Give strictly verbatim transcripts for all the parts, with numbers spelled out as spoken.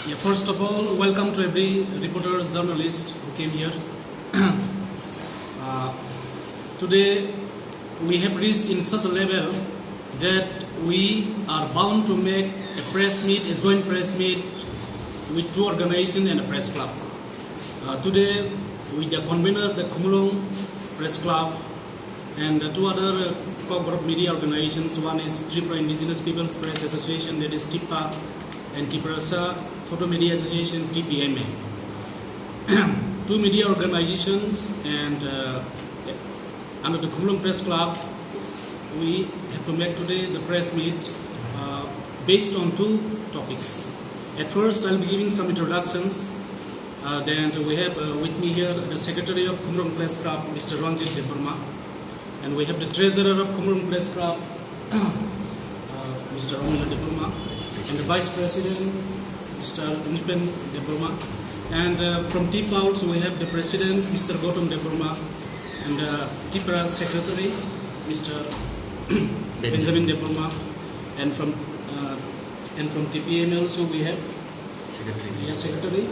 Yeah, first of all, welcome to every reporter, journalist who came here. Uh, today, we have reached in such a level that we are bound to make a press meet, a joint press meet with two organizations and a press club. Uh, today, with the convener, the Khumulwng Press Club, and the two other, uh, Kokborok media organizations, one is Tripura Indigenous People's Press Association, that is TIPPA, and Tiprasa Photo Media Association, T P M A. Two media organizations and, uh, under the Khumulwng Press Club, we have to make today the press meet, uh, based on two topics. At first, I'll be giving some introductions. Uh, then we have, uh, with me here the secretary of Khumulwng Press Club, Mister Ranjit Debbarma, and we have the treasurer of Khumulwng Press Club, uh, Mister Omila Debbarma, and the vice president, Mister Nipen Debbarma, and, uh, from TIPPA also we have the president, Mister Gautam Debbarma, and, uh, TIPPA secretary, Mister Benjamin Debbarma, and from, uh, and from T P M A also we have Secretary. Yeah, secretary.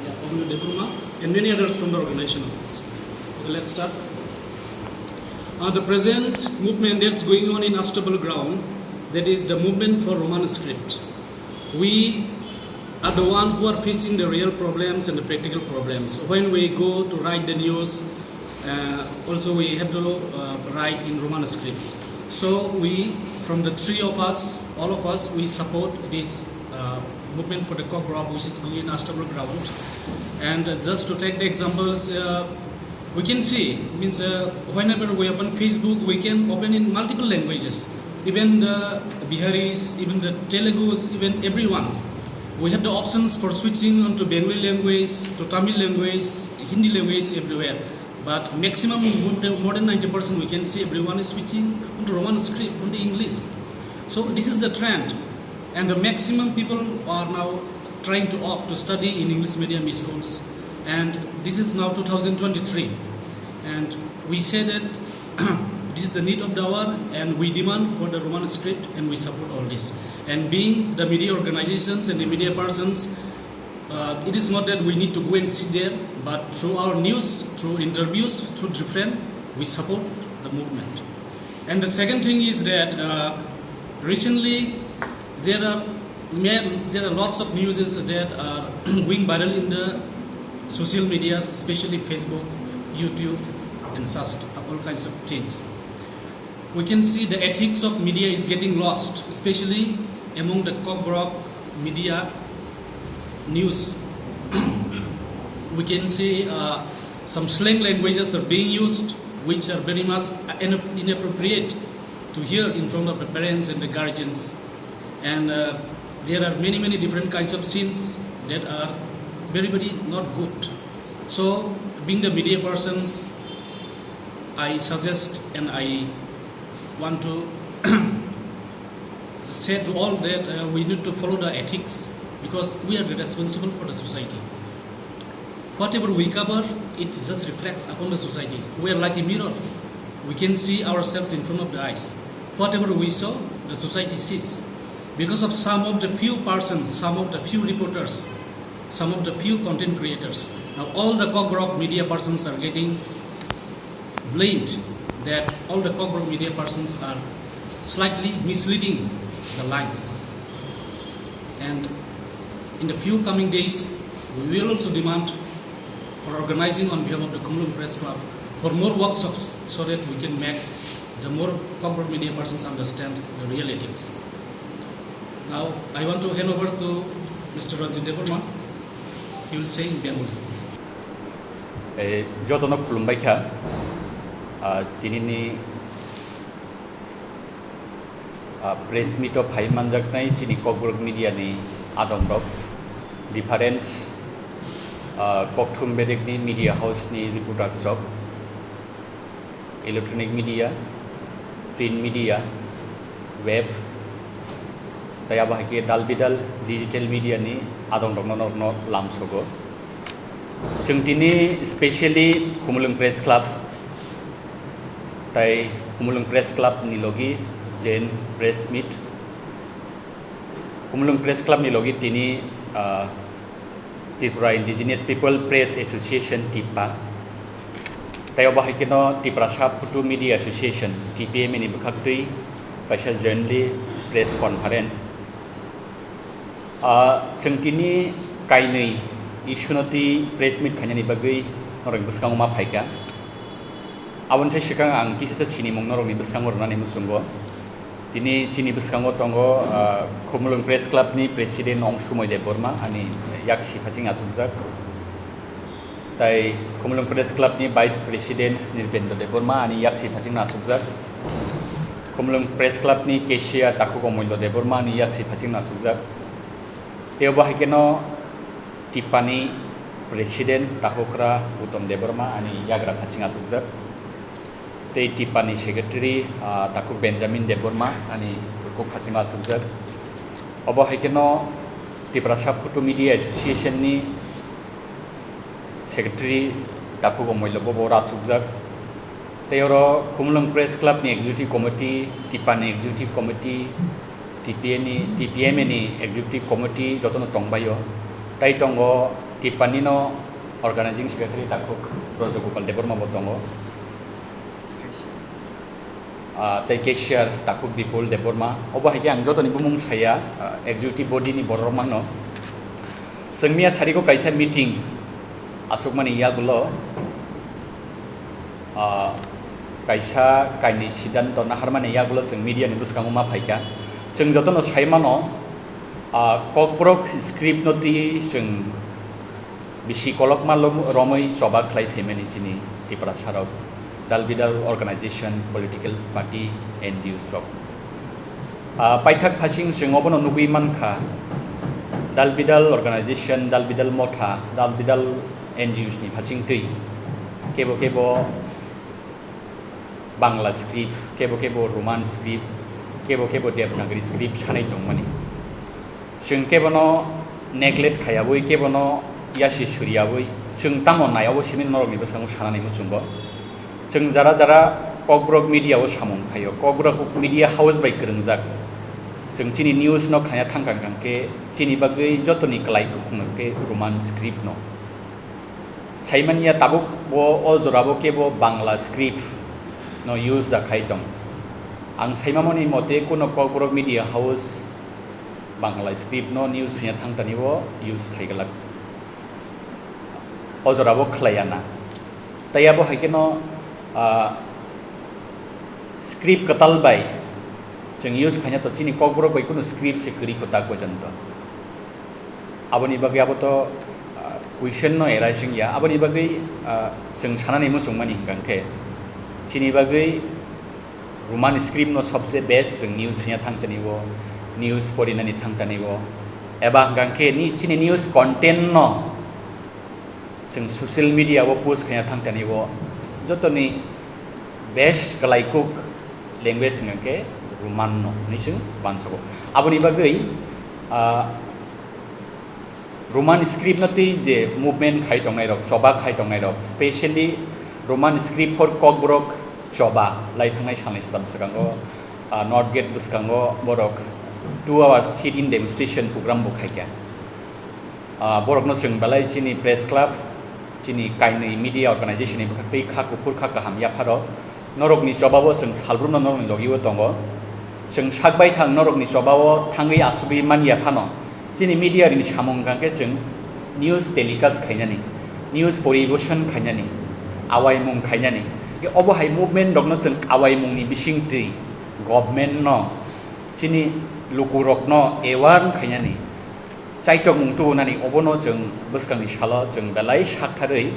Yeah, Omila Debbarma, and many others from the organization of this. Okay, let's start. Uh, the present movement that's going on in Astabal ground, that is the movement for Roman script. We are the one who are facing the real problems and the practical problems. When we go to write the news, uh, also we have to, uh, write in Roman scripts. So we, from the three of us, all of us, we support this, uh, movement for the Kokborok, which is going in Astabal ground. And, uh, just to take the examples, uh, we can see, means, uh, whenever we open Facebook, we can open in multiple languages. Even the Biharis, even the Telugus, even everyone. We have the options for switching onto Bengali language, to Tamil language, Hindi language, everywhere. But maximum, more than ninety percent, we can see everyone is switching onto Roman script, onto English. So this is the trend, and the maximum people are now trying to opt to study in English medium schools. And this is now two thousand twenty-three, and we say that this is the need of the hour, and we demand for the Roman script, and we support all this. And being the media organizations and the media persons, uh, it is not that we need to go and sit there, but through our news, through interviews, through different, we support the movement. And the second thing is that, uh, recently there are ma-, there are lots of news that are going viral in the social medias, especially Facebook, YouTube, and such, all kinds of things. We can see the ethics of media is getting lost, especially among the Kokborok media news. We can see, uh, some slang languages are being used, which are very much ina-, inappropriate to hear in front of the parents and the guardians. And, uh, there are many, many different kinds of scenes that are very, very not good. So, being the media persons, I suggest and I want to say to all that, uh, we need to follow the ethics, because we are the responsible for the society. Whatever we cover, it just reflects upon the society. We are like a mirror. We can see ourselves in front of the eyes. Whatever we show, the society sees. Because of some of the few persons, some of the few reporters, some of the few content creators, now all the Kokborok media persons are getting blamed that all the Kokborok media persons are slightly misleading the lines. And in the few coming days, we will also demand for organizing on behalf of the Khumulwng Press Club for more workshops, so that we can make the more Kokborok media persons understand the realities. Now, I want to hand over to Mister Ranjit Debbarma. He will say in Bengali. Eh, jotono khulumbai kha. Ah, tinini, ah, press meet o phai manjaknai chini Kokborok media ni adong rok, different, ah, kokthum bedek ni media house ni reporters rok, electronic media, print media, web, tei abo hai khe dal bidal digital media ni adong rokno norokno lamsogo. Chwng tini specially Khumulwng Press Club tei Khumulwng Press Club ni logi jen press meet Khumulwng Press Club ni logi tini, ah, Tripura Indigenous People Press Association, TIPPA, tei obo hai kheno Tiprasa Photo Media Association, TPMA ni bwkhaktwi kaisa jointly press conference. Ah, chwng tini kainwi issue no twi press meet khainani bagwi norokni bwskango ma phaikha. Aboni sai swkang ang kisa sinimung norokni bwskango rwnani muchungo. Tini chini bwskango tongo, ah, Khumulwng Press Club ni President Ongsumoi Debbarma, ani yaksi phaching achukjak. Tai Khumulwng Press Club ni Vice President Nirpendra Debbarma, ani yaksi phachingno achukjak. Khumulwng Press Club ni Cashier Takhuk Omullo Debbarma, ani yaksi phachingno achukjak. Tei obo hai kheno TIPPA ni President Takhukra Uttom Debbarma, ani yagra phaching achukjak. Tei TIPPA ni Secretary, ah, Takhuk Benjamin Debbarma, ani kuk phaching achukjak. Obo hai kheno Tiprasa Photo Media Association ni Secretary Takhuk Omullo bo, bo achukjak. Tei oro Khumulwng Press Club ni Executive Committee, TIPPA ni Executive Committee, TPA ni, TPMA ni Executive Committee jotono tongbaio. Tai tongo TIPPA nino Organizing Secretary Takhuk Brojogopal Debbarma bo tongo. Ah, tei Cashier Takhuk Bipul Debbarma. Obo hai khe ang jotoni bumung saya, ah, executive body ni borok rok mano. Chwng miya sariko kaisa meeting aswkmani yagulo, ah, kaisa kainwi siddhanto naharmani yagulo chwng media ni bwskango ma phaikha. Chwng jotono sai mano, ah, Kokborok script no twi chwng bisi kolokma lom-, romwi choba khlai phaimani chini Tiprasa rok, dal bidal organization, political party, N G Os rok. Ah, paithak phasing chwng obono nugwi mankha, dal bidal organization, dal bidal motha, dal bidal N G Os ni phasing twi kebo kebo Bangla script, kebo kebo Roman script, kebo kebo Devanagari script sanai tongmani. Chwng kebono neglect khayabwi, kebono yasi suriyabwi, chwng tamo nai, obo simi norokni bwskango sanani muchungo. Chwng jara jara Kokborok media o samung khaio, Kokborok media house bai kwrwngjak. Chwng chini news no khaya thangkha hwnkhe chini bagwi jotoni kwlai kuphung hwnkhe Roman script no. Saimanya tabuk bo o jora bo kebo Bangla script no use ja khai tong. Ang saimamani mote kuno Kokborok media house Bangla script no news swiya thangtani bo use khai glak. O jora bo khlaiya na. Tai abo hai kheno, ah, script kwtal bai chwng use khaina to chini Kokborok bai kuno script se kwrwi kwtak pojonto. Aboni bagwi abo to, ah, question no arising ya. Aboni bagwi, ah, chwng sanani muchungmani hwnkha khe, chini bagwi Roman script no sobse best chwng news hwnna thangtani o, news porinani thangtani o. Eba hwnkha khe ni chini news content no chwng social media o post khaina thangtani o, jotoni best kwlaikuk language hwnkha khe Roman no hwnwi chwng uansugo. Aboni bagwi, ah, Roman script no twi je movement khai tongnai rok, choba khai tongnai rok, specially Roman script for Kokborok choba lai thangnai salni satam swkango, ah, North Gate bwskango borok two hours sit-in demonstration program bo khaikha. Ah, borokno chwng belai chini press club, chini kainwi media organization ni bwkhaktwi kha kuphur kha kaham yapharo. Norokni chobao chwng salbrumno norokni logio tongo. Chwng sak baithang norokni chobao thangwi asugwi man yaphano. Chini media ni samung hwnkha khe chwng news telecast khainani, news poribeson khainani, awaimung khainani. Khe obo hai movement rokno chwng awaimungni bisingtwi government no chini lukurokno aware khainani. Chaitokmung tubunani obono chwng bwskangni salo chwng belai saktharwi,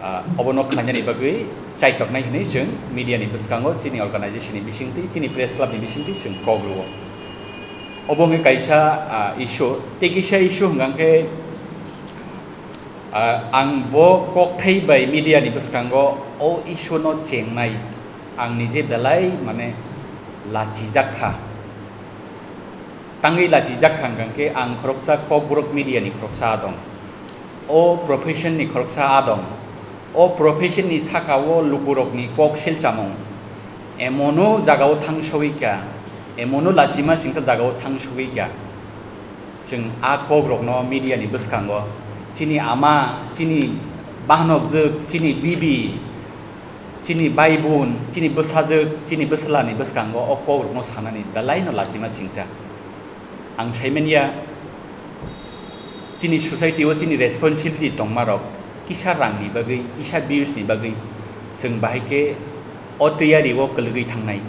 ah, obono khlainani bagwi chaitoknai hwnwi chwng media ni bwskango chini organization ni bisingtwi, chini press club ni bisingtwi chwng kok rwo. Obo wngwi kaisa, ah, issue, tei kisa issue hwnkha khe, ah, ang bo kokthai bai media ni bwskango o issue no chengnai, ang nije belai mane lachijak kha. Tangwi lachijak kha hwnkha khe ang khoroksa Kokborok media ni khoroksa adong. O profession ni khoroksa adong. O profession ni saka o lukurok ni kok selchamung. Emono jaga o thang sogwi kha. Emono lachima singsa jaga o thang sogwi kha. Chwng a kokrokno media ni bwskango chini ama, chini bahanokjwk, chini bibi, chini baibun, chini bwsajwk, chini bwsala ni bwskango o kokrokno sanani belaino lachima singcha. Ang saimanya, chini society o chini responsibility tongmarok, kisa rangni bagwi, kisa views ni bagwi chwng bahai khe o tiyari o kwlwgwi thangnai.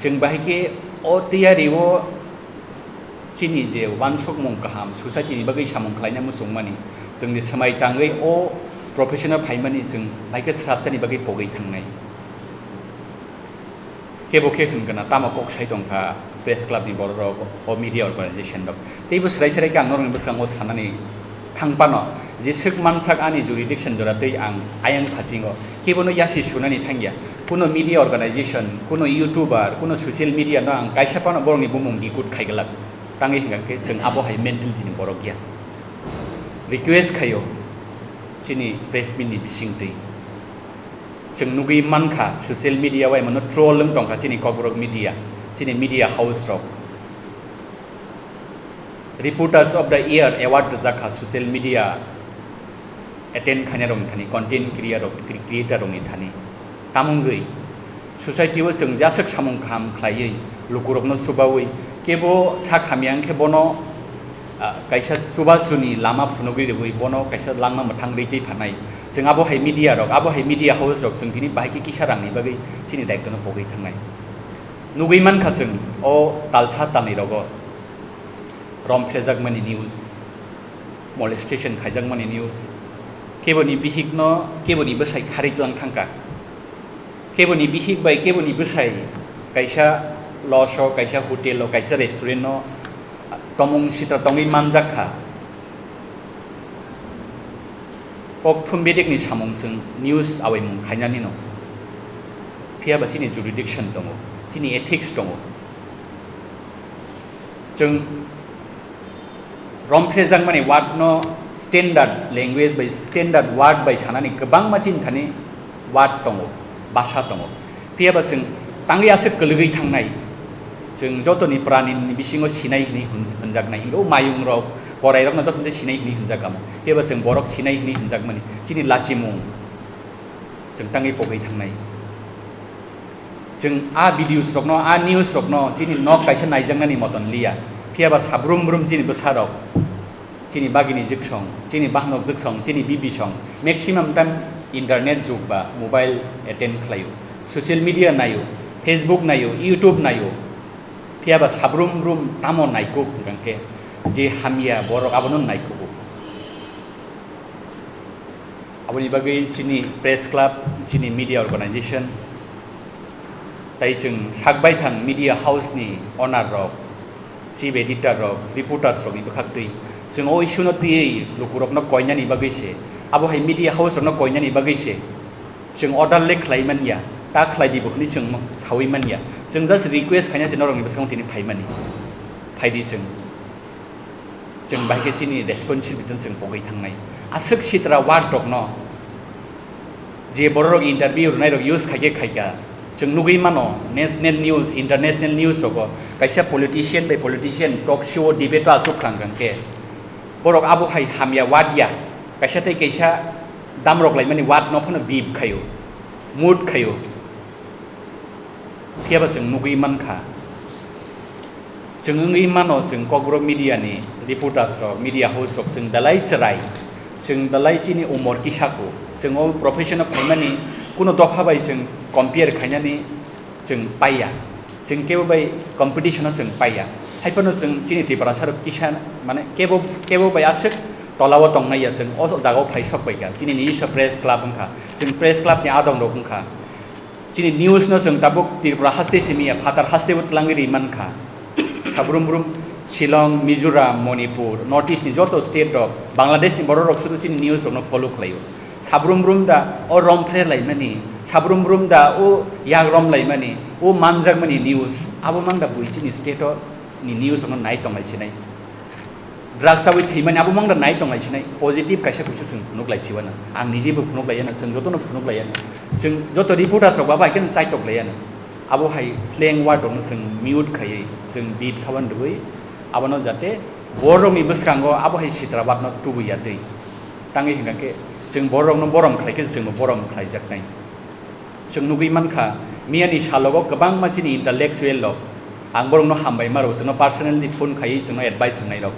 Chwng bahai khe o tiyari o chini je uansukmung kaham, society ni bagwi samung khlaina muchungmani, chwngni swmai tangwi o profession o phaimani chwng bahai khe srapsani bagwi pogwi thangnai. Kebo khe hwn gana tamo kok sai tong kha press club ni borok rok, o media organization rok. Teibo swrai swrai khe ang norokni bwskango sanani thang phano, jeswk mansak ani jurisdiction jora tei ang ayang phasingo kebono yasi sunani thangya. Kuno media organization, kuno youtuber, kuno social media no ang kaisa phano borokni bumung dikut khaiglak. Tangwi hwnkha khe chwng abo hai mentality ni borok ya. Request khaio chini press meet ni bisingtwi. Chwng nugwi mankha social media o emono troll wng tongkha chini Kokborok media, chini media house rok. Reporters of the Year award rwjak kha social media attend khainai rokni thani, content creator rok, cre-, creator rokni thani. Tamungwi society o chwng jaswk samung kaham khlaiwi lukurokno chubawi kebo sak hamya wngkhe bono, ah, kaisa chubachuni lama phunugwi rwui bono kaisa langma mwthang rwi twi phanai. Chwng abo hai media rok, abo hai media house rok chwng tini bahai khe kisa rangni bagwi chini daitwno pogwi thangnai. Nugwi mankha chwng o talsa talni rogo romphrejakmani news, molestation khaijakmani news, keboni bihikno keboni bwsai kharwi tlang thangkha. Keboni bihik bai keboni bwsai kaisa lodge o, kaisa hotel o, kaisa restaurant o tomung sitra tongwi manjak kha. Kokthum bedekni samung chwng news awaimung khainani no. Phiya ba chini jurisdiction tongo, chini ethics tongo. Chwng romphrejakmani word no standard language bai, standard word bai sanani kwbangma chini thani word tongo, basa tongo. Phiya ba chwng tangwi aswk kwlwgwi thangnai, chwng jotoni pranini bisingo sinai hwnwi hwn-, hwnjaknai. Hwnkhe o mayung rok, korai rokno jotono sinai hwnwi hwnjakamo. Phiya ba chwng borok sinai hwnwi hwnjakmani chini lachimung chwng tangwi pogwi thangnai. Chwng a videos rokno, a news rokno chini nok kaisa naijaknani moton liya. Phiya ba sabrum brum chini bwsarok, chini bagini jwksong, chini bahanok jwksong, chini bibi song, maximum time internet jug ba mobile attend khlaio, social media naio, Facebook naio, YouTube naio. Phiya ba sabrum brum tamo naikuk hwnkhe je hamya borok abono naikugo. Aboni bagwi chini press club, chini media organization, tai chwng sak baithang media house ni owner rok, chief editor rok, reporters rokni bwkhaktwi chwng o issue no twiwi lukurokno koinani bagwi se, abo hai media house rokno koinani bagwi se chwng order le khlai manya, ta khlai di bo hwnwi chwng sawi manya. Chwng just request khaina se norokni bwskango tini phaimani. Phaidi chwng. Chwng bai khe chini responsibility no chwng pogwi thangnai. Aswk sitra word rokno je bororok interview rwnairok use khaikhe khaikha, chwng nugwi mano national news, international news rogo kaisa politician bai politician talk show o debate o achuk kha hwnkhe borok abo hai hamya word ya, kaisa tei kaisa damrok laimani word no phano bip khaio, mut khaio. Phiya ba chwng nugwi mankha, chwng wngwi mano, chwng Kokborok media ni reporters rok, media house rok chwng belai chwrai, chwng belai chini umor kisa kho, chwng o profession o phaimani kuno dopha bai chwng compare khainani chwng paiya, chwng kebo bai competition o chwng paiya. Haiphano chwng chini Tiprasa rok kisa, mane kebo, kebo bai aswk tola o tongnai ya, chwng o jaga o phai sok bai kha, chini nijiswa press club wngkha, chwng press club ni adong rok wngkha. Chini news no chwng tabuk Tripura haste simi ya, phatar haste bo twlangwi ri mankha. Sabrum brum Shillong, Mizoram, Manipur, North East ni joto state rok, Bangladesh ni borok rok sudu chini news rok no follow khlaio. Sabrum brum da o rompre laimani, sabrum brum da o yagrom laimani, o manjakmani news, abo mang da bui chini state o ni news rok no nai tong lai sinai. Drugs abui thwimani abo mang da nai tong lai sinai, positive kaisa kuisu chwng phunuk lai siwano. Ang nijebo phunuk lai yano, chwng jotono phunuk lai yano. Chwng joto reporters rok ba bai khe chaitok lai yano. Abo hai slang word rokno chwng mute khaiwi, chwng bip sawan rwui, abono jate Borokni bwskango abo hai sitrabadno tubuya twi. Tangwi hwnkha khe chwng borokno borom khlai khe chwngbo borom khlaijaknai. Chwng nugwi mankha, miyani salogo kwbangma chini intellectual rok, ang borokno hambai maro, chwngno personally phone khaiwi chwngno advice rwnairok.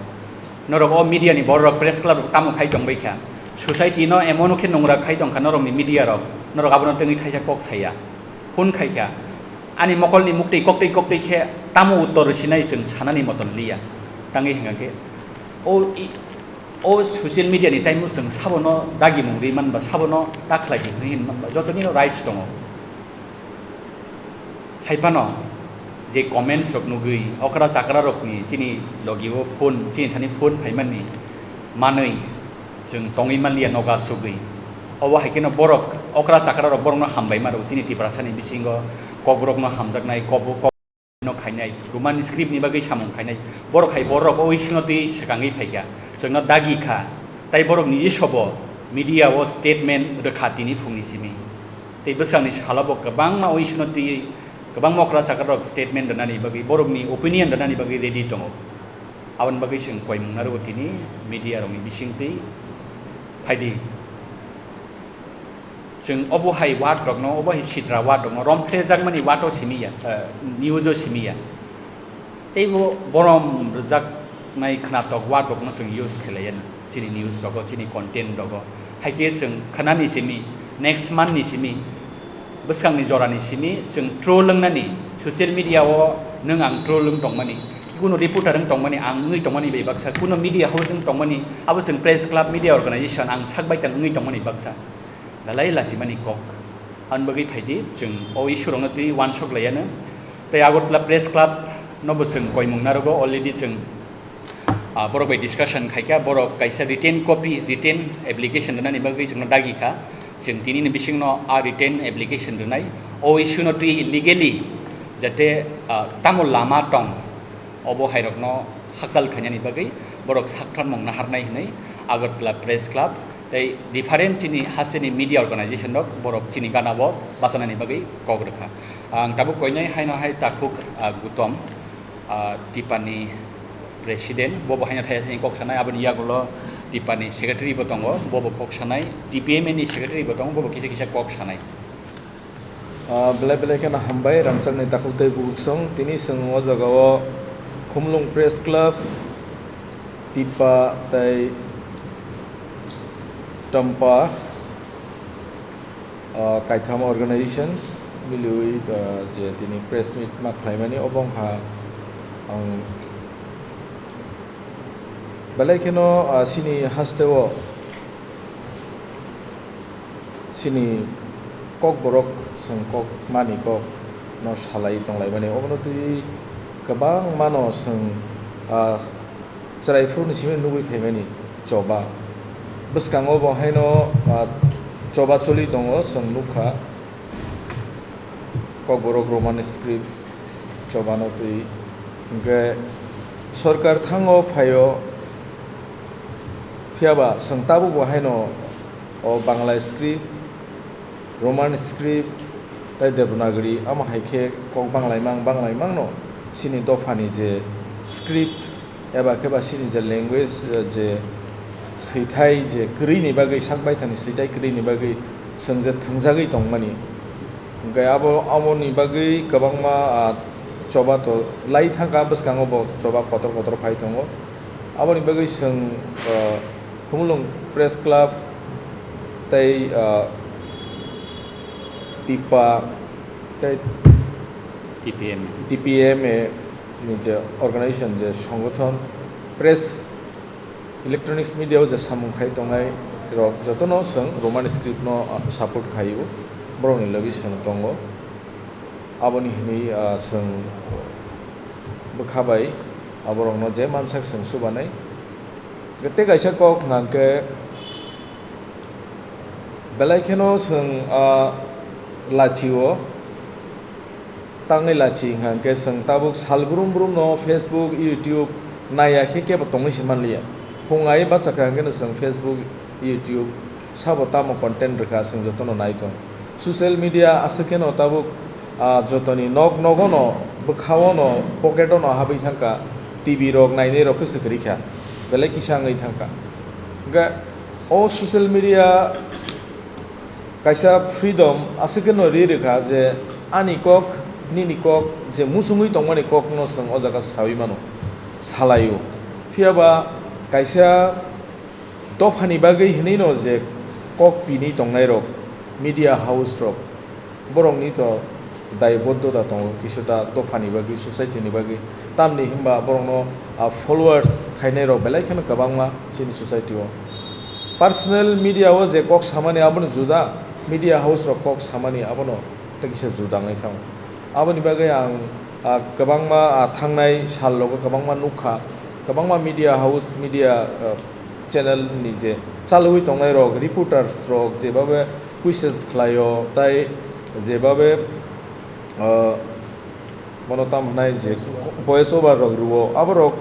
Norok o media ni borok, press club rok tamo khai tongbai kha? Society no emon khe nungra khai tongkha norokni media rok, norok abono tengwi thaisa kok saya. Phone khai kha, ani mokolni muktwi koktwi koktwi khe tamo uttor rwsinai chwng sanani moton liya. Tangwi hwnkha khe o i-, o social media ni time o chwng sabono dagimung rwi manba, sabono ta khlai di hwnwi hin manba, jotoni no rights tongo. Haiphano je comments rok nugwi okra chakra rokni chini logi o phone, chini thani phone phaimani manwi chwng tongwi manliya noga sugwi. Obo hai kheno borok okra chakra rok borokno hambai maro chini Tiprasani bisingo, Kokborokno hamjaknai, Kok, Kok no khainai, Roman script ni bagwi samung khainai. Borok hai borok o issue no twi swkangwi phaikha, chwngno dagi kha. Tai borok niji sobo media o statement rwkha tini phungni simi. Tei bwskangni salo bo kwbangma o issue no twi, kwbangma okra chakra rok statement rwnani bagwi, borokni opinion rwnani bagwi ready tongo. Aboni bagwi chwng koimung narwgo tini media rokni bisingtwi phaidi. Chwng obo hai word rokno, obo hai sitra word rokno romphrejakmani word o simi ya, eh, news o simi ya. Teibo borom rwjaknai khwnatok word rokno chwng use khlaiya chini news rogo, chini content rogo. Hai khe chwng khwnani simi, next month ni simi, bwskangni jorani simi chwng troll wngnani, social media o nwng ang troll wng tongmani, kuno reporter wng tongmani, ang wngwi tongmani bai baksa, kuno media house wng tongmani, abo chwng press club, media organization, ang sak baithang wngwi tongmani baksa. Lalai lachimani kok. Aboni bagwi phaidi, chwng o issue rokno twi uansuk laiya no. Tei Agartala Press Club no bo chwng koimung narwgo, already chwng, ah, borok bai discussion khaikha, borok kaisa written copy, written application rwnani bagwi chwngno dagi kha. Chwng tini ni bisingno a written application rwnai. O issue no twi legally jate, ah, tamo lama tong, obo hai rokno hakchal khainani bagwi borok saktharmung naharnai hwnwi Agartala Press Club tei different chini hasteni media organization rok borok chini gana o bachanani bagwi kok rwkha. Ang tabuk koinai haino hai takhuk, ah, Gutom, ah, Tipani president, bo bo haino thaya thani kok sanai, aboni yagulo Tipani secretary bo tongo, bo bo kok sanai, T P M A ni secretary bo tongo, bo bo kisa kisa kok sanai. Ah, belai belai kheno hambai rangchakni takhuk tei bubuksong. Tini chwng o jaga o Khumulwng Press Club, Tipa tei Tompa, ah, kaitham organization miliwi, ah, je tini press meet ma khlaimani, obo wngkha ang belai kheno, ah, chini haste o chini kokborok chwng kok mani kok no salai tonglaimani, obono twi kwbangmano chwng, ah, chwrai phuruni simi nugwi phaimani choba. Bwskango bo haino, ah, choba choli tongo, chwng nukha. Kokborok Roman script chobano twi. Hinkhe sorkar thango phaio, phiyaba chwng tabukbo haino o Bangla script, Roman script tei Devanagari, amo hai khe kok banglaimang banglaimangno chini dophani je script, eba khe ba chini je language, eh, je swithai je kwrwini bagwi, sak baithani swithai kwrwini bagwi chwng je thwngjagwi tongmani. Hwnkhe abo, aboni bagwi kwbangma, ah, choba to lai thangkha, bwskango bo choba kotor kotor phai tongo. Aboni bagwi chwng, ah, Khumulwng Press Club tei, ah, Tipa tei T P M A. T P M A ni je organization, je songothon, press, electronics media o je samung khai tongnai rok jotono chwng Roman script no, ah, support khai o, borokni logi chwng tongo. Aboni hinwi, ah, chwng bwkha bai aborokno je mansak chwng chubanai. Tei kaisa kok hwnkha hwnkhe, belai kheno chwng, ah, lachi o tangnai lachi hwnkha hwnkhe, chwng tabuk sal brum brum no Facebook, YouTube naiya khe kebo tongwi se manliya. Phung ai bachakha hwnkhe no chwng Facebook, YouTube sabo tamo content rwkha, chwng jotono nai tong. Social media aswk kheno tabuk, ah, jotoni nok nogo no, bwkha o no, pocket o no habwi thangkha. T V rok nainai rok khe swkri kha, belai kisa wngwi thang kha. Hwnkhe o social media kaisa freedom aswk no ri rwkha je ani kok, nini kok, je muchungwi tongmani kok no chwng o jaga sawi mano, salaio. Phiya ba kaisa dophani bagwi hinwi no je kok pini tongnai rok, media house rok, borokni to daiboddota tongo kisuta dophani bagwi, society ni bagwi. Tamni hinba borokno, ah, followers khainai rok belai kheno kwbangma chini society o. Personal media o je kok samani abono juda, media house rok kok samani abono tei kisa juda wngwi thango. Aboni bagwi ang, ah, kwbangma, ah, thangnai sal rogo kwbangma nukha, kwbangma media house, media, ah, channel ni je chalwi tongnai rok, reporters rok jebabe questions khlaio, tai jebabe, ah, bono tam hwnai je voice over rok rwo, aborok,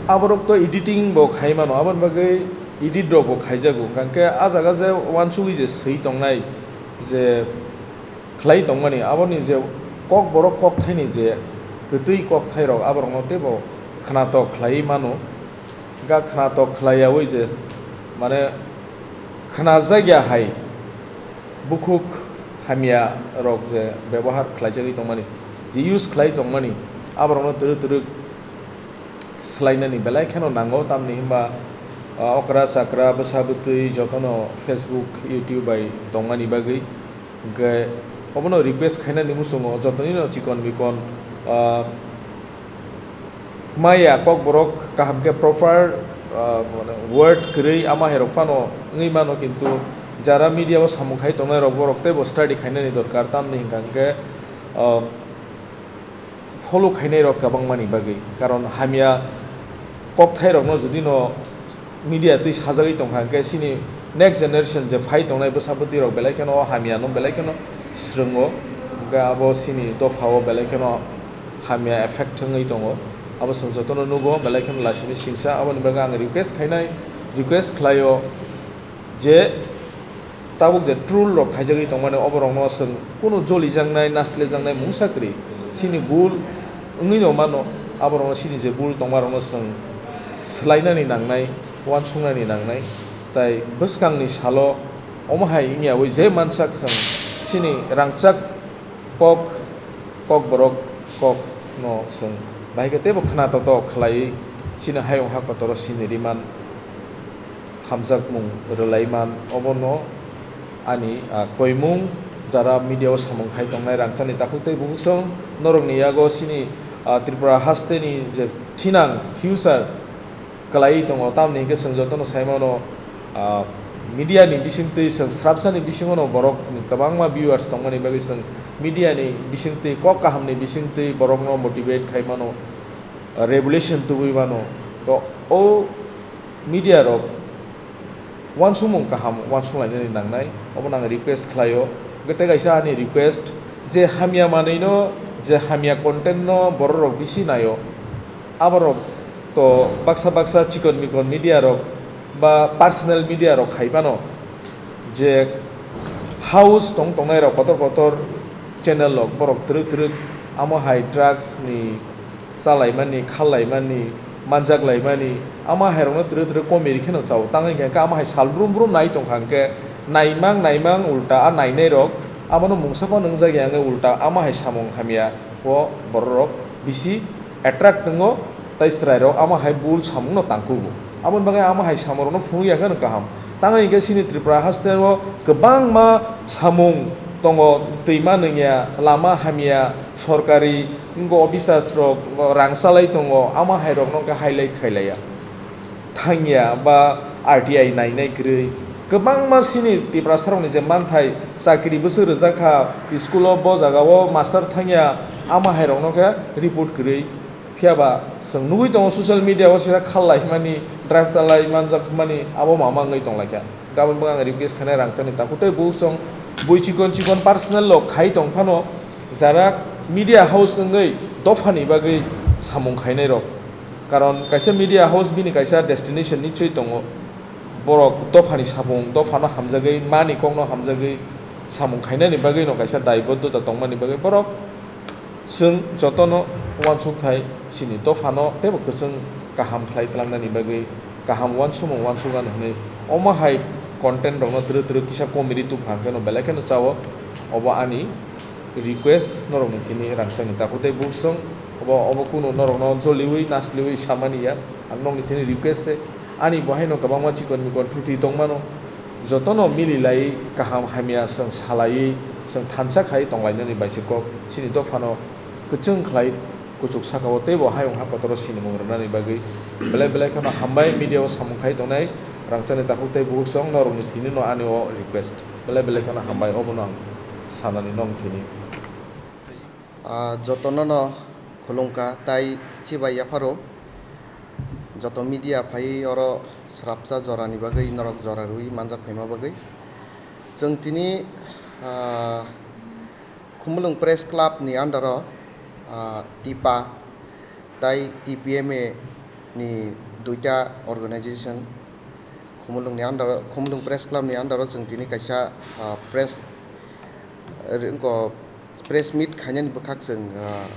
aborok to editing bo khai mano, aboni bagwi edit rok bo khaijago, hwnkhe ah jaga je uansugwi je swi tongnai je khlai tongmani, aboni je kokborok kokthaini je kwtwi kokthairok, aborokno teibo khnatok khlaiwi mano. Ga khnatok khlaiyaui je, mane, khnajakya hai bukhuk hamya rok je bebohar khlaijagwi tongmani, je use khlai tongmani, aborokno twrwk twrwk swlainani belai kheno nango, tamni hinba, ah, okra chakra bwsa bwtwi jotono Facebook, YouTube bai tongmani bagwi. Hwnkhe obono request khainani muchungo jotonino chikon mikon, ah, maya kokborok kaham khe proper, ah, mane word kwrwi ama hai rok phano wngwi mano, kintu jara media o samung khai tongnai rok borok teibo study khainani dorkar, tamni hwnkha hwnkhe, ah, follow khainai rok kwbangmani bagwi, karon hamya kokthai rokno jodi no media twi sajagwi tongkha, hwnkhe chini next generation je phai tongnai bwsa bwtwi rok belai kheno o hamya no belai kheno swrwngo, hwnkhe abo chini dopha o belai kheno hamya effect wngwi tongo. Abo chwng jotono nugo, belai kheno lasini singsa, aboni bagwi ang request khainai, request khlaio. Je tabuk je troll rok khaijagwi tongmani, oborokno chwng kunu jolijaknai, naslejaknai mungsa kwrwi. Chini bul wngwi no mano, aborokno chini je bul tongmarokno chwng swlainani nangnai, uansuknani nangnai. Tai bwskangni salo omo hai wngyaui je mansak chwng chini rangchak kok, kokborok kokno chwng bahai khe teibo khna toto khlaiwi chini hayung ha kotoro sini riman hamjakmung rwlaiman. Obono ani, ah, koimung jara media o samung khai tongnai rangchakni takhuk tei bubuksong norokni yago chini, ah, Tripura hasteni je thinang future kwlaiwi tongo, tamni hwnkhe chwng jotono sai mano, ah, media ni bisingtwi chwng srapsani bisingo no borok kwbangma viewers tongmani bagwi chwng media ni bisingtwi, kok kaham ni bisingtwi borokno motivate khai mano, revolution tubui mano. To o media rok uansukmung kaham uansuk lainani nangnai, obono ang request khlaio. Hwnkhe tei kaisa ani request, je hamya manwino, je hamya content no borok rok bisi naio, aborok to baksa baksa chikon mikon media rok ba personal media rok khai phano, je house tong tongnai rok kotor kotor channel rok, borok twrwk twrwk amo hai drugs ni chalaimani, khallaimani, manjaklaimani, ama hairokno twrwk twrwk comedy kheno chao. Tangwi hwnkhe ama hai sal brum brum nai tongkha hwnkhe naimang naimang ulta a nainairok abono mungsa phano wngjak ya wngwi ulta ama hai samung hamya o bororok bisi attract wngo, tei chwrairok ama hai bul samungno tangkugo. Aboni bagwi ama hai samungrokno phunukya kheno kaham. Tangwi hwnkhe chini Tripura hasteo kwbangma samung tongo, twima nungya, lama hamya, sorkari wngkha officers rok rang chalai tongo, ama hai rokno khe highlight khailaiya. Thangya ba R T I nainai kwrwi. Kwbangma chini Tiprasa rokni je manthai chakri bwswk rwjak kha, school o bo jaga o master thangya, ama hai rokno khe report kwrwi. Phiya ba chwng nugwi tongo social media o sira khallai hwnmani, drugs chalai manjak hwnmani, abo mama wngwi tonglaikha. Gabon bo ang request khainai rangchakni takhuk tei buchung bui chikon chikon personal rok khai tong phano, jara media house wngwi dophani bagwi samung khainai rok. Karon kaisa media house bini kaisa destination nichoi tongo. Borok dophani samung, dophano hamjagwi, mani kokno hamjagwi samung khainani bagwino kaisa daibodota tongmani bagwi borok chwng jotono Uansukthai chini dophano teibo kwchwng kaham khlai tlangnani bagwi kaham uansukmung uansuknani hwnwi omo hai content rokno twrwk twrwk kisa comedy tubukha kheno belai kheno chao. Obo ani request norokni thini rangchakni takhuk tei buksong. Obo, obo kunu norokno joliwi nasliwi samani ya. Ang nokni thini request se ani bo haino kwbangma chikon mikon thuti tongmano. Jotono mililai kaham hamya chwng salaiwi chwng thansa khai tonglainani bai se kok chini dophano kwchwng khlai kuchuk saka o teibo hayung ha kotoro sinimung rwnani bagwi belai belai kheno hambai media o samung khai tongnai rangchakni takhuk tei bukhuk song norokni thini no ani o request belai belai kheno hambai obono ang sanani nong thini. Ah, jotono no khulumkha tai chibai yapharo joto media phai oro srapsa jorani bagwi norok jora rwi manjak phaima bagwi chwng tini, ah, Khumulwng Press Club ni under o, ah, TIPA tai TPMA ni duita organization Khumulwng ni under o, Khumulwng Press Club ni under o chwng tini kaisa, ah, press, eh, wngkha press meet khainani bwkhak chwng, ah,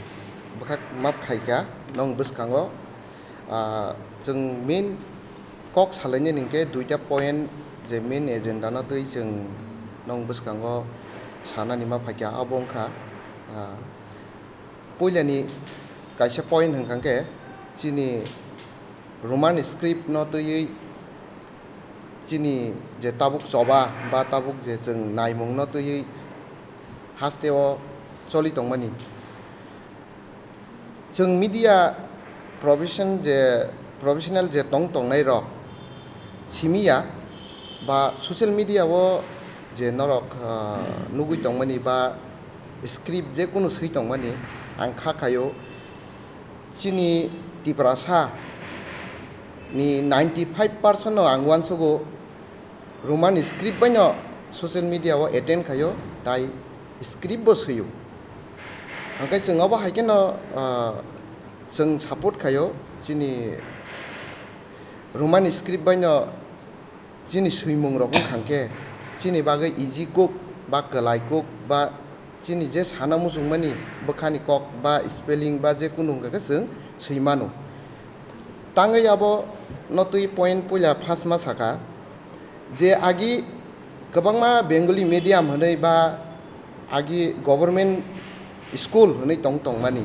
bwkhak map khaikha nong bwskango. Ah, chwng main kok salainani hinkhe duita point je main agenda no twi chwng nong bwskango sanani ma phaikha, abo wngkha, ah, puilani kaisa point hwnkha khe chini Roman script no twiwi chini je tabuk choba ba tabuk je chwng naimung no twiwi haste o choli tongmani. Chwng media profession je, professional je tong tongnai rok simi ya ba social media o je norok, ah, nugui tongmani ba script je kunu swi tongmani ang kha khaio chini Tiprasa ni ninety five percent no ang uansugo Roman script baino social media o attend khaio, tai script bo swio. Hwnkhe chwng obo hai kheno, ah, chwng support khaio chini Roman script baino chini swimung rok wngkha khe chini bagwi easy kuk ba kwlai kuk ba chini je sana muchungmani bwkhani kok ba spelling ba je kunu wngkha khe chwng swi mano. Tangwi abo no twi point puila first ma saka je agi kwbangma Bengali medium hwnwi ba agi government school hwnwi tong tongmani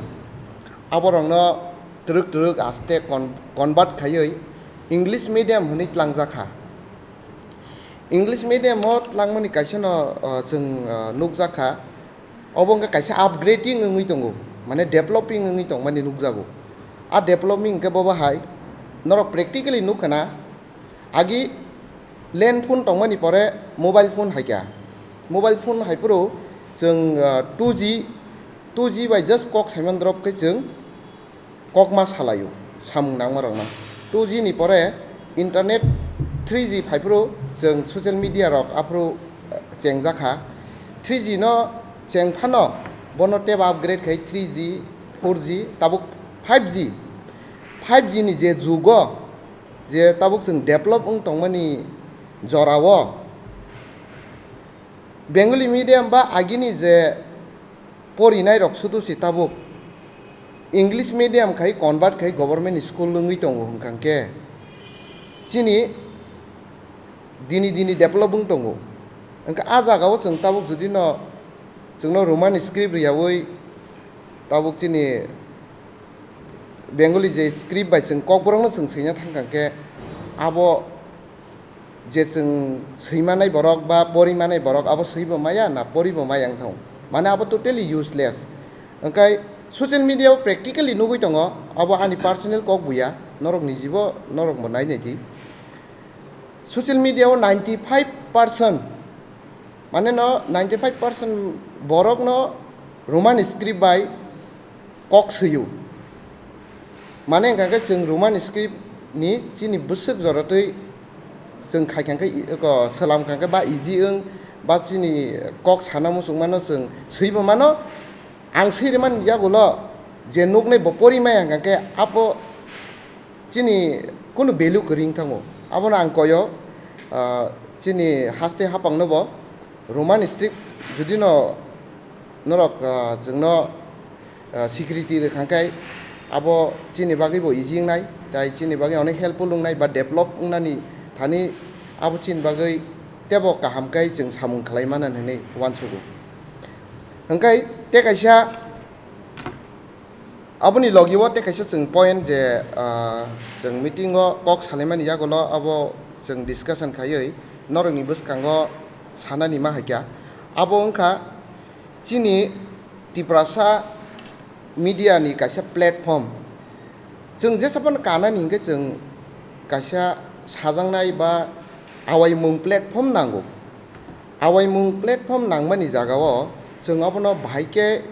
aborokno twrwk twrwk aste con-, convert khaiwi English medium hwnwi tlangjakha. English medium o tlangmani kaisa no, o, chwng, o, nukjakha. Obo wngkha kaisa upgrading wngwi tongo, mane developing wngwi tongmani nukjago. A developing hwnkhe bobo hai norok practically nukha na, agi land phone tongmani pore mobile phone hai kha. Mobile phone hai phuru chwng, ah, two G, two G bai just kok saiman drop khe chwng kok ma salaio samung nangma rokno. Two G ni pore internet three G phai phuru chwng social media rok aphuru, eh, chengjak kha. Three G no cheng phano bono tebo upgrade khai three G, four G, tabuk five G. Five G ni je jugo je tabuk chwng develop wng tongmani jorao Bengali medium ba agini je porinai rok sudu si tabuk English medium khai convert khai government school wngwi tongo hwnkha khe chini dini dini develop wng tongo. Hwnkha a jagao chwng tabuk jodi no chwngno Roman script riyaui tabuk chini Bengali je script bai chwng kokborokno chwng swina thangkha khe abo je chwng swimanai borok ba porimanai borok abo swibo maya na poribo maya wng thang mane abo totally useless. Hwnkhe social media o practically nugui tongo, abo ani personal kok buya, norok nijibo norok bo nai naidi. Social media o ninety five percent mane no ninety five percent borok no Roman script bai kok swio. Mane hwnkha khe chwng Roman script ni chini bwswk jora twi chwng khai kha khe i-, ko, swlam kha khe ba easy wng ba chini kok sana muchung mano chwng swibo mano. Ang swi rwmani yagulo je nuknai bo pori maya hwnkha khe abo chini kunu value kwrwi wng thango. Abono ang koyo, ah, chini haste hapangno bo Roman script jodi no norok, ah, chwngno ah, security rwkha khe abo chini bagwi bo easy wngnai, tai chini bagwi onek helpful wngnai ba develop wngnani thani abo chini bagwi teibo kaham khe chwng samung khlai mano hinwi uansugo. Hwnkhe tei kaisa aboni logi o tei kaisa chwng point je, ah, chwng meeting o kok salaimani yagulo abo chwng discussion khaiwi norokni bwskango sanani ma hai kha. Abo wngkha chini Tiprasa media ni kaisa platform. Chwng jesa phano kanani hinkhe chwng kaisa sajaknai ba awaimung platform nango. Awaimung platform nangmani jagao chwng abono bahai khe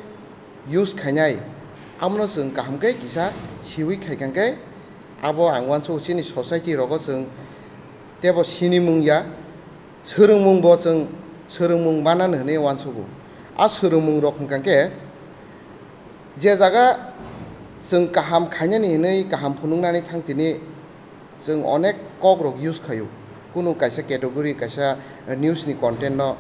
use khainai, abono chwng kaham khe kisa siwi khaikha khe abo ang uansugo chini society rogo chwng teibo sinimung ya, swrwngmung bo chwng swrwngmung manani hwnwi uansugo. A swrwngmung rok hwnkha khe je jaga chwng kaham khainani hwnwi kaham phunuknani thang tini chwng onek kok rok use khaio, kunu kaisa category kaisa news ni content no.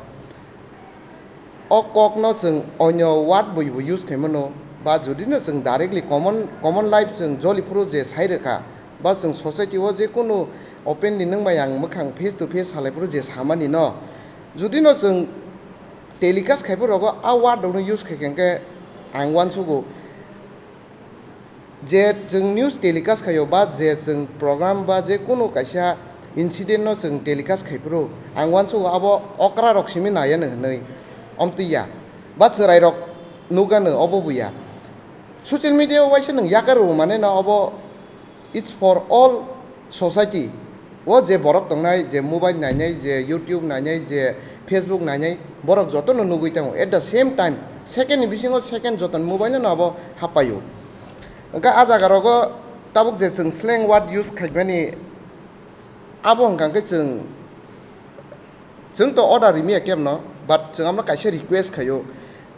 O kok no chwng onyo word bai bo use khaimano, ba jodi no chwng directly common, common life chwng joli phuru je sai rwkha, ba chwng society o je kunu openly nwng bai ang mwkhang face to face salai phuru je samani no, jodi no chwng telecast khai phuru rogo a word rok no use khai khe ang uansugo. Je chwng news telecast khaio ba je chwng program ba je kunu kaisa incident no chwng telecast khai phuru ang uansugo abo okra rok simi naiya no hwnwi, omtwi ya ba chwrai rok nukgano obo buya. Social media o waisa nwng yakar rw mane no obo, it's for all society. O je borok tongnai, je mobile nainai, je YouTube nainai, je Facebook nainai, borok jotono nugwi tongo. At the same time, second ni bisingo second jotono mobile no abo hapaio. Hwnkhe a jaga rogo tabuk je chwng slang word use khaimani, abo hwnkha khe chwng, chwng to order rimiya kemno, but chwng amno kaisa request khaio,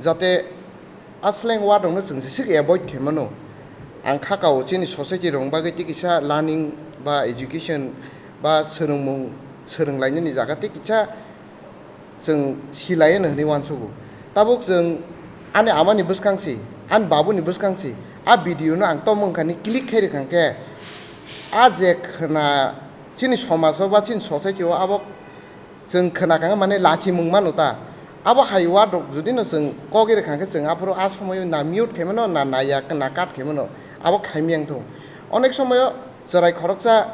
jate a slang word rokno chwng jesik avoid khaimano. Ang kha kao chini society rok bagwi tei kisa learning ba education ba swrwngmung swrwnglainani jaga tei kisa chwng silaiyano hwnwi uansugo. Tabuk chwng ani amani bwskang si, ani babuni bwskang si, a video no ang tomung kani click khai rwkha khe, a je khna chini somaj o ba chini society o abo chwng khna kha mane lachimung mano ta. Abo hai word rok jodi no chwng kok ri kha khe chwng aphuru a somoyo na mute khaimano na naiya na cut khaimano, abo khaimya wng thung. Onek somoyo chwrai khoroksa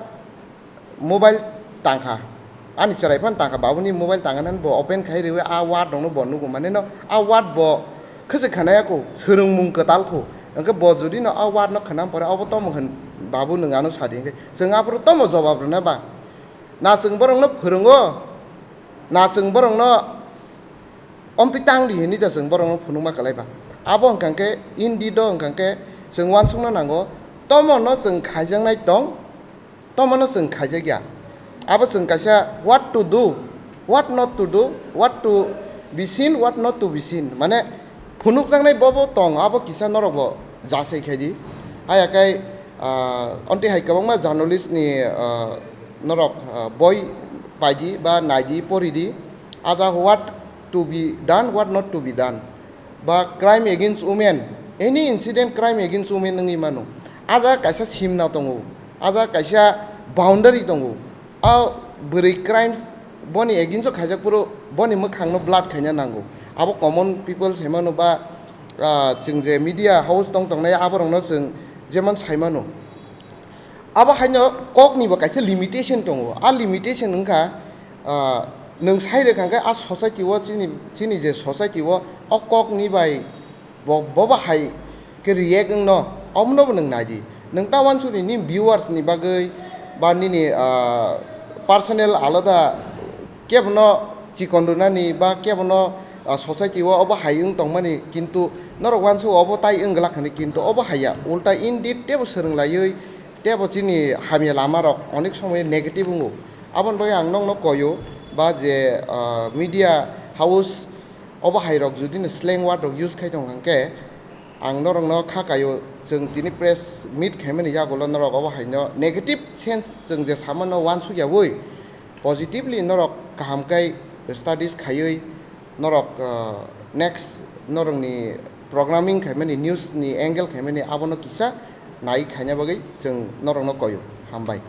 mobile tangkha, ani chwrai phano tangkha, babuni mobile tangkha nani bo open khai riwi a word rokno bo nugo mane no a word bo khwchwk khanaya kho, swrwngmung kwtal kho. Hwnkhe bo jodi no a word no khna pore obo tomo hwn babu nwng ano sadi hwnkhe chwng aphuru tomo jobab rwna ba? Na chwng borokno phwrwngo, na chwng borokno omtwi tang di hwnwi da chwng borokno phunukma kwlai ba? Abo hwnkha khe indeed o hwnkha khe chwng uansukna nango, tomono chwng khaijaknai tong, tomono chwng khaijakya. Abo chwng kaisa what to do, what not to do, what to be seen, what not to be seen, mane phunukjaknai bobo tong, abo kisa norokbo jasai khaidi. Haya khe, ah, onti hai kwbangma journalist ni, ah, norok, ah, boi paidi ba naidi poridi. Aja what to be done, what not to be done. Ba crime against women, any incident crime against women wngwi mano. Aja kaisa simna tongo, aja kaisa boundary tongo. A bwrwi crimes boni against o khaijak phuru boni mwkhangno blood khaina nango. Abo common people saimano ba, ah, chwng je media house tong tongnai aborokno chwng jemon saimano. Abo haino kokni bo kaisa limitation tongo. A limitation wngkha, ah, nwng sai rwkha khe a society o chini, chini je society o o kokni bai bo, bobo hai khe react wngno, omono bo nwng nai di. Nwng ta uansukdi nini viewers ni bagwi ba nini, ah, personal alada kebono chikon rwnani ba kebono, ah, society o obo hai wng tongmani, kintu norok uansuk obo tai wng glak hwnwi, kintu obo haiya, ulta indeed teibo swrwng laiwi teibo chini hamya lama rok onek somoy negative wngo. Aboni bagwi ang nokno koyo ba je, ah, media house obo hai rok jodi no slang word rok use khai tong hwnkhe, ang norokno kha kaio, chwng tini press meet khaimani yagulo norok obo haino negative sense chwng je samano uansukyaui positively norok kaham khe studies khaiwi norok, ah, next norokni programming khaimani, news ni angle khaimani, abono kisa nai khaina bagwi chwng norokno koyo. Hambai.